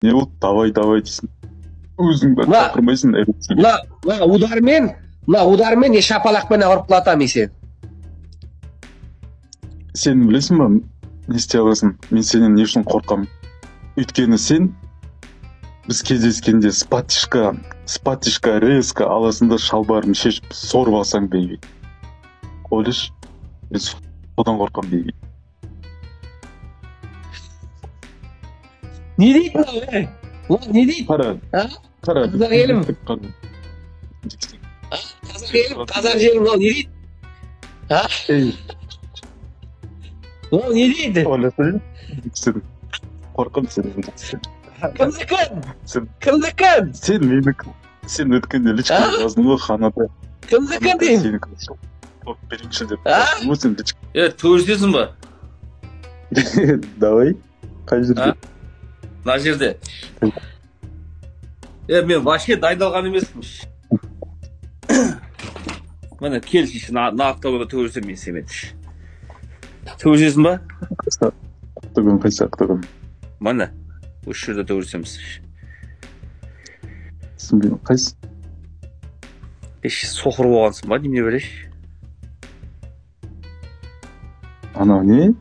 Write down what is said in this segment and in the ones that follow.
Не болды, давай, давай дейсің. Өзің бе шақырмайсың. Мына удармен, мына удармен не шапалақпен ұрып құлатамын сені. Сен білесің ба, не істей аласың? Мен сенен не үшін қорқамын? Өйткені сен біз кездескенде спатишка резко аласың да шалбарын шешіп сорып алсаң, бейби. Ойлашы, мен содан қорқамын, бейби. Не дейді мынау, ей? Мынау не дейді? Қара, қара. Қазақ елім. Қазақ елім, қазақ жерім, мынау не дейді? А? Мынау не дейді? Ойласай, сен қорқамын сенен. Кімдікі? Кімдікі? Сен менікі. Сен өткенде личкаға жаздың ғой, Ханада. Кімдікі деймін? Сенікі. Қорқып берейінші деп. Сен личка. Төбелесесің ба? Давай. Қай жерде? Мына жерде. Мен вообще дайындалған емеспін. Міне келші, мына октагонда төбелесемін мен сенімен. Төбелесесің ба? Октагон қайсы октагон? Міне, осы жерде төбелесеміз. Түсінбеймін, қайсы? Еш, соқыр болғансың ба, немене білеш? Анау не?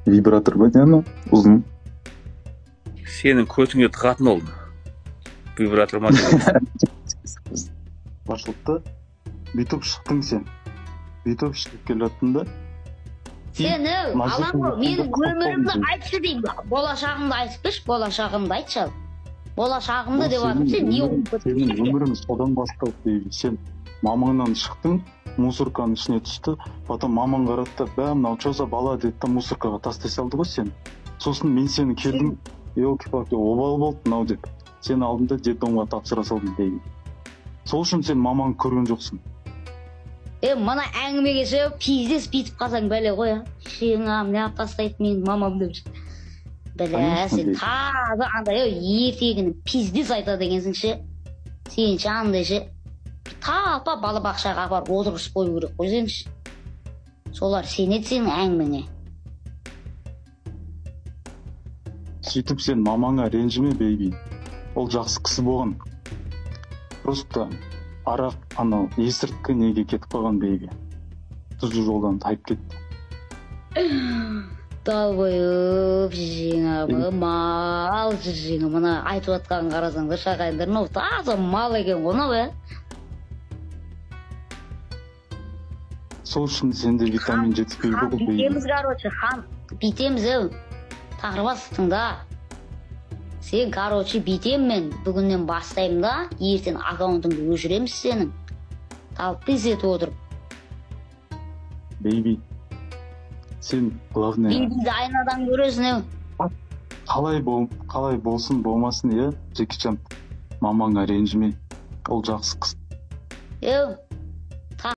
Вибратор ба, не анау? Ұзын. Сенің көтіңе тығатын ол. Вибратор ма? Башылықты бүйтіп шықтың сен. Бүйтіп шығып келе жаттың да. Сен, алам ғой, менің өмірімді айтшы деймін. Болашағымды айтып берші, болашағымды айтшы ал. Болашағымды деп жатырмын, сен не болып кеттің? Сенің өмірің содан басталды деймін. Сен мамаңнан шықтың, мусорканың ішіне түсті, потом мамаң қарады да, бә, мынау че за бала деді да мусоркаға тастай салды ғой сен. Сосын мен сені келдім, елки-палки, обал болды мынау деп. Сені алдым да детдомға тапсыра салдым деймін. Сол үшін сен мамаңды көрген жоқсың. Мына әңгімеге ше, пиздец бүйтіп қалсаң бәле ғой, а? Шеңам, неғып тастайды менің мамам деп. Бәле, сен таза андай ертегіні пиздец айтады екенсің ше. Сен ше андай ше, талпа балабақшаға апарып отырғызып қою керек қой сені ше. Солар сенеді сенің әңгімеңе. Сөйтіп сен мамаңа ренжіме, бейби. Ол жақсы кісі болған. Просто арақ, анау, есірткі неге кетіп қалған, бейби. Түзу жолдан тайып кетті. Долбоеб, жеңа, мал, жеңа, мына айтып жатқанын қарасаңдар, шағайындар, мынау таза мал екен ғой, мынау, ә? Сол үшін сенде витамин жетіспейді ғой, бейби. Бүйтеміз, короче, хан, бүйтеміз, әу. Тақырбас, тыңда. Сен, короче, бүйтем мен, бүгіннен бастаймын да, ертең аккаунтыңды өшіреміз сенің. Талпыз етіп отырып. Бейби, сен главное... Бейбиді айнадан көресің, әу. Қалай болсын, болмасын, е, Джеки Чан, мамаңа ренжіме, ол жақсы қыз. Әу,